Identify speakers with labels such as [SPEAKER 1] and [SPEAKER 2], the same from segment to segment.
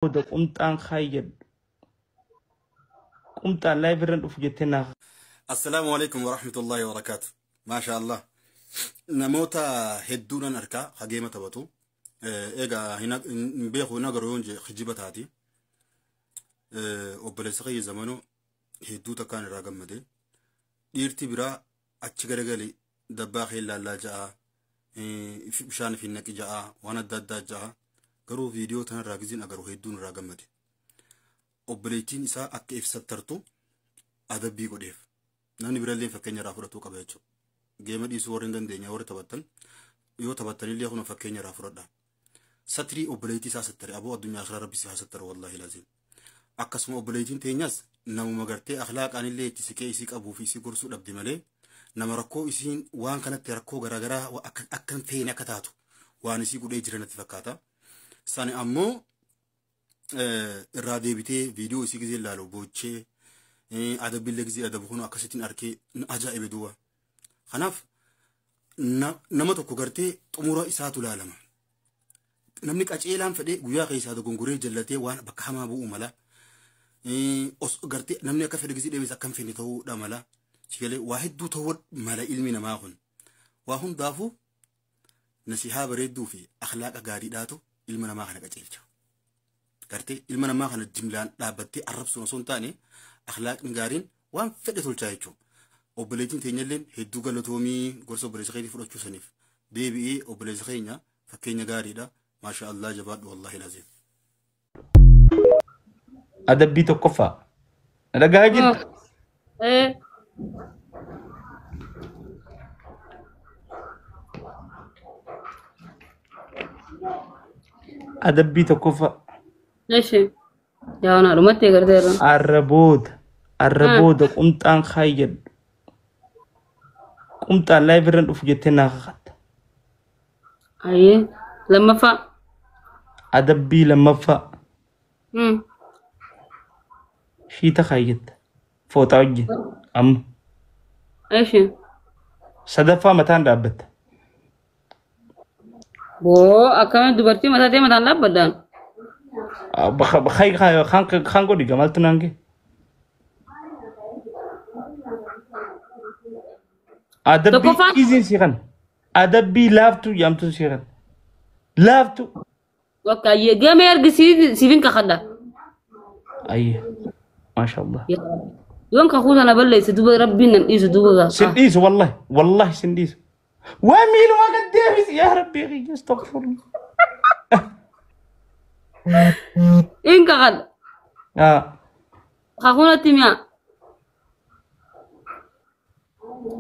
[SPEAKER 1] Booda qumxaan kaayyadhu. Qumxaan live irran dhufu jettee naa
[SPEAKER 2] Assalaamu alaikum warahmatullahi wabarakaatu. Maasha Allah. Namoota hedduudhaan harkaa hageema taphatu. Egaa hin beeku hin agarru yoon jee kijiba taati. Obboleessa kiyya zamanoo hedduu takkaan irraa gammade. Dhiirti biraa achi garagali dabbaa kee laallaa ja'a. Bishaan fi naqi ja'a. Waan adda addaa ja'a. Garuu viidiyoo tanarraa giziin agaru hedduun irraa gammade. Obboleettiin isaa akka ibsattartu adabbii godheef. Namni birallee fakkeenya irraa fudhatuu qaba jechuudha. Geema dhiisuu warri hin dandeenye warri taphattan yoo taphattanillee kun fakkeenya irraa fudhadha. Satrii obboleettii isaa sattare aboo addunyaa akhiraa rabbi si haa sattaru wallaahi laziim. Akkasuma obboleettiin teenyas namuma gartee akhlaaqaanillee itti siqee isii qabuu fi isii gorsuu dhabde malee nama rakkoo isiin waan kanatti rakkoo garaagaraa akka hin feene akka taatu waan isii godhee jira natti fakkaata. Sani ammoo irraa deebitee viidiyoo isii gizee ilaalu boochee adabbillee gizee adabu kun akkasittiin arkee ajaa'ibe duwwa. Kanaaf nama tokko gartee xumura isaatu ilaalama. Namni qaceelaan fedhee guyyaa keessaa dogongoree jallatee waan bakka hamaa bu'uu mala. Gartee namni akka fedhe gizee deebiis akka hin feene ta'uudha mala. Sigalee waa hedduu ta'uu mala ilmi namaa kun. Waa hundaafuu nasihaa bareedduu fi akhlaaqa gaariidhaatu ilma namaa kana qaceelcha. Gartee ilma namaa kana jimlaan dhaabbattee arrabsuun osoo hin taane akhlaaqni gaariin waan fedhe tolchaa jechuudha. Obboleettiin teenyalleen hedduu galatoomii gorsa obboleessa keetii fudhachuu saniif deebi'ee obboleessa keenya fakkeenya gaariidha. Maasha Allah jabaadhu wallaahi laziim.
[SPEAKER 1] Adabbii tokkoffaa. Na dhagahaa jirta?
[SPEAKER 3] Ee.
[SPEAKER 1] Adabbii tokkoffaa.
[SPEAKER 3] Eshi. Yaa naa dhumatti agarteerra.
[SPEAKER 1] Arra booda. Arra booda qumxaan kaayyadhu. Qumxaan live irran dhufu jettee naa kakatta.
[SPEAKER 3] Ayyee. Lammaffaa.
[SPEAKER 1] Adabbii lammaffaa. Shiita kaayyatta. Fooxaa wajjin. Amma.
[SPEAKER 3] Eshi.
[SPEAKER 1] Sadaffaa mataan dhaabbatta.
[SPEAKER 3] Boo akkamitti dubartii mataa ta'e mataan dhaabbadhaan?
[SPEAKER 1] Kaan godhi gamaaltu naan gee. Adabbii
[SPEAKER 3] Tokkoffaan.
[SPEAKER 1] iziin sii kana. Adabbii laaftuu jedhamtu sii kana. Laaftuu.
[SPEAKER 3] Bakka ayyee gamee ergi siifin kakadha.
[SPEAKER 1] Ayyee. Maashaallah.
[SPEAKER 3] Yoon kakuu sana balleesse duuba rabbiin nan dhiisu duuba
[SPEAKER 1] Sin
[SPEAKER 3] gaafa.
[SPEAKER 1] dhiisu wallahi. Wallahi sin dhiisu. Waa miiluma gad deebisi yaa rabbii kiyya astaghfirullah.
[SPEAKER 3] In kakadha. Kakuu natti mi'a.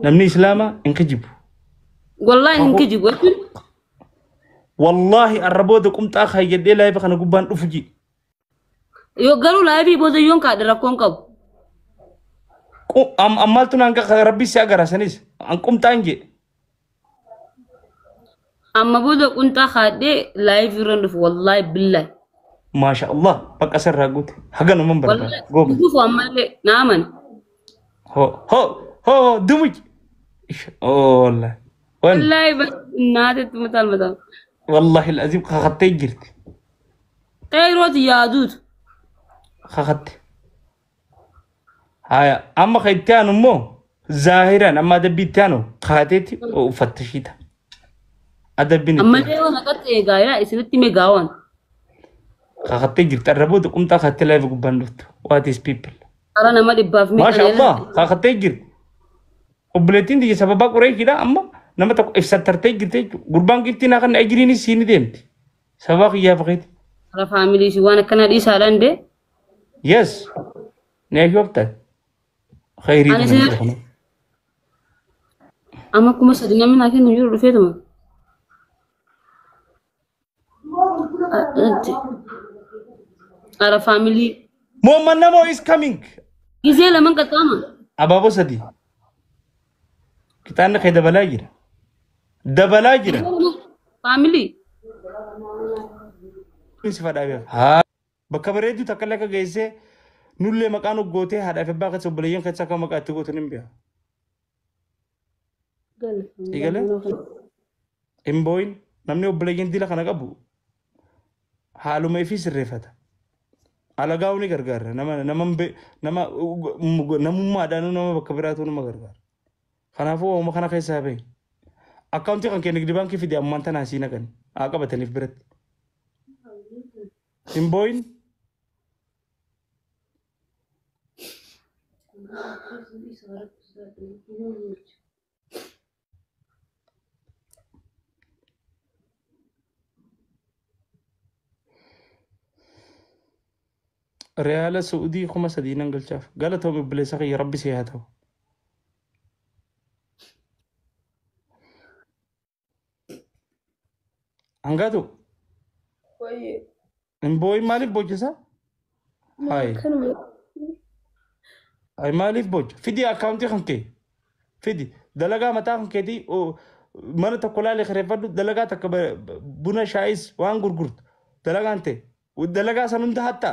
[SPEAKER 1] Namni islaamaa hin kijibu.
[SPEAKER 3] Wallahi hin kijibu jechuun.
[SPEAKER 1] Wallahi arra booda qumxaa kaayyadhee live kana gubbaan dhufu ji.
[SPEAKER 3] Yoo garuu live booda yoon kaadhe rakkoon qabu.
[SPEAKER 1] Ammaaltu naan gaha rabbi si agara sanis an qumxaan jee.
[SPEAKER 3] Amma booda qunxaa kaadhee live irra dhufu wallahi billahi.
[SPEAKER 1] Maasha Allah bakka sirraa guute haganuman barbaada
[SPEAKER 3] Wallahi
[SPEAKER 1] gooba.
[SPEAKER 3] dhufu ammallee naa amani.
[SPEAKER 1] Ho ho ho dumuj. Oh wallahi. Wan
[SPEAKER 3] Wallahi bas naatetti mataan mataan.
[SPEAKER 1] wallahi alazim kakattee jirti.
[SPEAKER 3] Qeerooti yaaduutu.
[SPEAKER 1] Kakatte. Haya amma kan itti aanu immoo zaahiraan amma adabbii itti aanu kaateetti uffatta shiita. Adabbiin itti aanu.
[SPEAKER 3] Ammallee yoo naqatte egaa yaa isinitti hime gaawwan.
[SPEAKER 1] Kakattee jirti arra booda qumxaa kaattee live gubbaan dhuftu. What is people?
[SPEAKER 3] Karaa nama dhibbaaf meeqa
[SPEAKER 1] Maasha Allah kakattee jirti. Obboleettiin tiyya sababa qureeshiidha amma nama tokko ibsattartee jirti jechuudha. Gurbaan giftii naa kan ajiriinis siin deemti. Sababa kiyyaa fakeeti.
[SPEAKER 3] Karaa faamilii si waan akkanaa dhiisaadhaan dee.
[SPEAKER 1] Yes. Ni ashooftan. Khayrii
[SPEAKER 3] Ani
[SPEAKER 1] tana
[SPEAKER 3] isin
[SPEAKER 1] jira kana.
[SPEAKER 3] amma 3000 namni naa kennu jiru dhufeetuma. Ara faamilii.
[SPEAKER 1] Muhammad Namo is coming.
[SPEAKER 3] Gizee laman qaxxaama.
[SPEAKER 1] Abaaboo sadi. Kitaabni kee dabalaa jira. Dabalaa jira.
[SPEAKER 3] Faamilii.
[SPEAKER 1] Si fadhaa Haa. Bakka bareedduu takka illee akka geessee nullee maqaan gootee haadhaa fi abbaa keessa obboleeyyan keessa akka maqaa itti gootu hin beeku. Eegale? Hin boo'in namni obboleeyyan dila kana qabu haaluma ifii sirreeffata. Alagaa ni gargaara. Nama nama nama namummaadhaan nama bakka biraatu nama gargaara. Kanaafuu waanuma kana keessaa bahi. Akkaawuntii kan kee nigdi baankii fide ammaan tanaa sii naqani. Haa qabataniif biratti. Hin booyin. Riyaala Su'uudii 3000 nan galchaaf. Galatoom obboleessa kiyya rabbi si haa ta'u. Hangaatu
[SPEAKER 3] Wayyee.
[SPEAKER 1] hin booyin maaliif boochisa? Hayi.
[SPEAKER 3] Kanuma.
[SPEAKER 1] Ay maaliif boocha? Fidi akkaawuntii kan kee. Fidi dalagaa mataa kan keetii mana tokko laalee kireeffadhu dalagaa takka buna shaayis waan gurgurtu dalagaan ta'e dalagaa san hunda hatta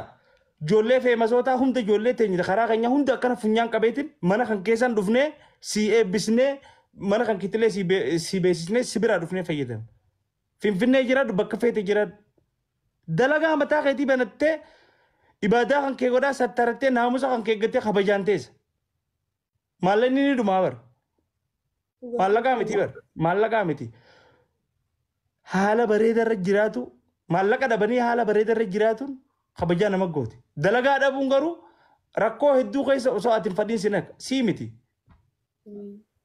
[SPEAKER 1] ijoollee feemasootaa hunda ijoollee teenya karaa keenya hunda akkana funyaan qabeetiin mana kan keessan dhufnee si eebbisnee mana kan keetilee si beeksisnee si biraa dhufnee fayyadamna. Finfinnee jiraadhu bakka feete jiraadhu. Dalagaa mataa keetii banattee ibaadaa kan kee godhaa sattarattee naamusa kan kee eeggattee kabajaan teessa. Maallaqni ni dhumaa bara. Maallaqaa miti bara. Maallaqaa miti. Haala bareeda irra jiraatu maallaqa dhabanii haala bareeda irra jiraatuun kabajaa nama gooti. Dalagaa dhabuun garuu rakkoo hedduu keessa osoo ati hin fadhiin si naqa. Sii miti.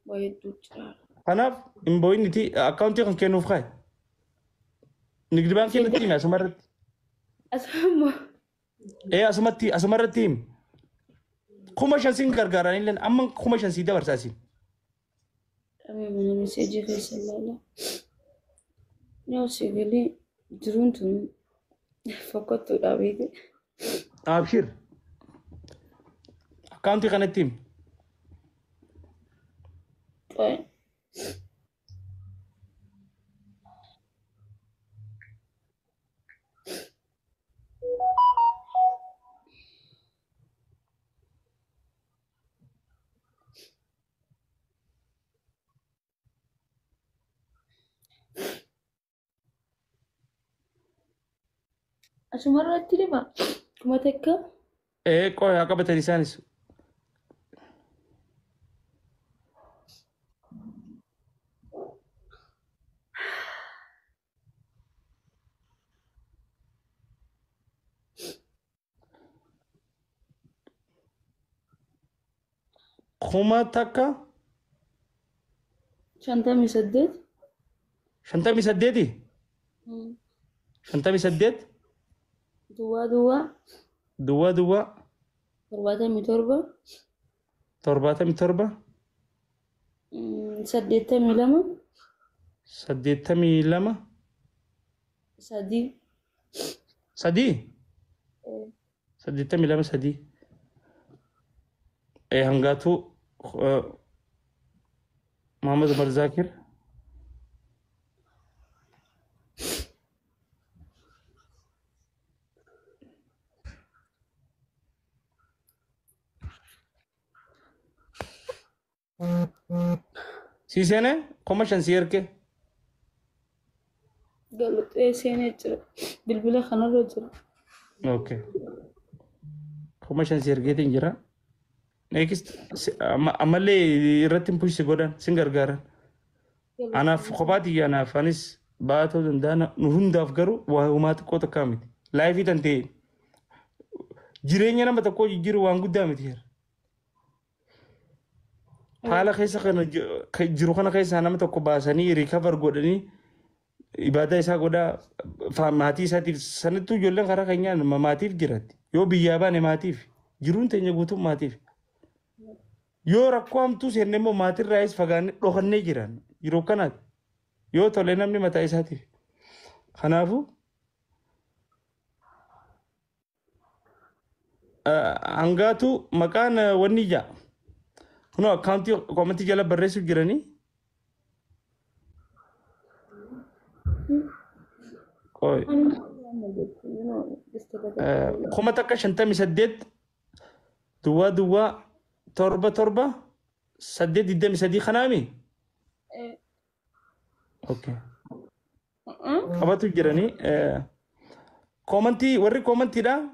[SPEAKER 3] Waa hedduu jira.
[SPEAKER 1] Kanaaf hin boo'initi akkaawuntii kan kennuuf kaaye. Nigdi baankii natti himi asumarratti.
[SPEAKER 3] Asuma.
[SPEAKER 1] Ee asumatti asumarratti himi. 5000 sin gargaaran illee amma 5000 sii dabarsaa siin.
[SPEAKER 3] Dhabee mana meseejii keessa ilaala. Yoo sibiilii jiruun tun fokkottuudha beekte.
[SPEAKER 1] Abshir. Akkaawuntii kanatti himi.
[SPEAKER 3] Qoy. Asumarratti dhima. 1000.
[SPEAKER 1] Ee qoy haa qabatan isaanis. 1000.
[SPEAKER 3] 58.
[SPEAKER 1] 58. 58.
[SPEAKER 3] Duwwaa duwwaa.
[SPEAKER 1] Duwwaa duwwaa.
[SPEAKER 3] 77.
[SPEAKER 1] 77.
[SPEAKER 3] 82.
[SPEAKER 1] 82.
[SPEAKER 3] 3.
[SPEAKER 1] 3. 82 3. Ee hangaatuu Muhammad Umar Zakir. Si seene 5000 si erge.
[SPEAKER 3] Galuxee seenee jira. Bilbila kanarra jira.
[SPEAKER 1] Okay. 5000 si ergeetiin jira. Next ammallee irratti hin pushsi godhan sin gargaaran. Anaaf kophaati anaaf anis ba'aa ta'uu danda'a nu hundaaf garuu waa homaa xiqqoo takkaa miti. Laayifii tan ta'e jireenya nama tokkoo jijjiiru waan guddaa miti heera. Haala keessa kana jiru kana keessaa nama tokko baasanii recover godhanii ibaadaa isaa godhaa maatii isaatiif sanattuu ijoolleen karaa keenyaa maatiif jiratti. Yoo biyyaa baane maatiif jiruun teenya guutuun maatiif. Yoo rakkoo hamtuu seenne immoo maatirraayis fagaannee dhokannee jiran yeroo kanaati. Yoo tole namni mataa isaatiif. Kanaafuu hangaatu maqaan wanni ija. Kunoo akkaawuntii koomentii jala barreessuuf jiranii. Qoy. 1058 duwwaa duwwaa 7 7 8 23 kanaami. Okay. Qabatu jiranii. Koomentii warri koomentiidha.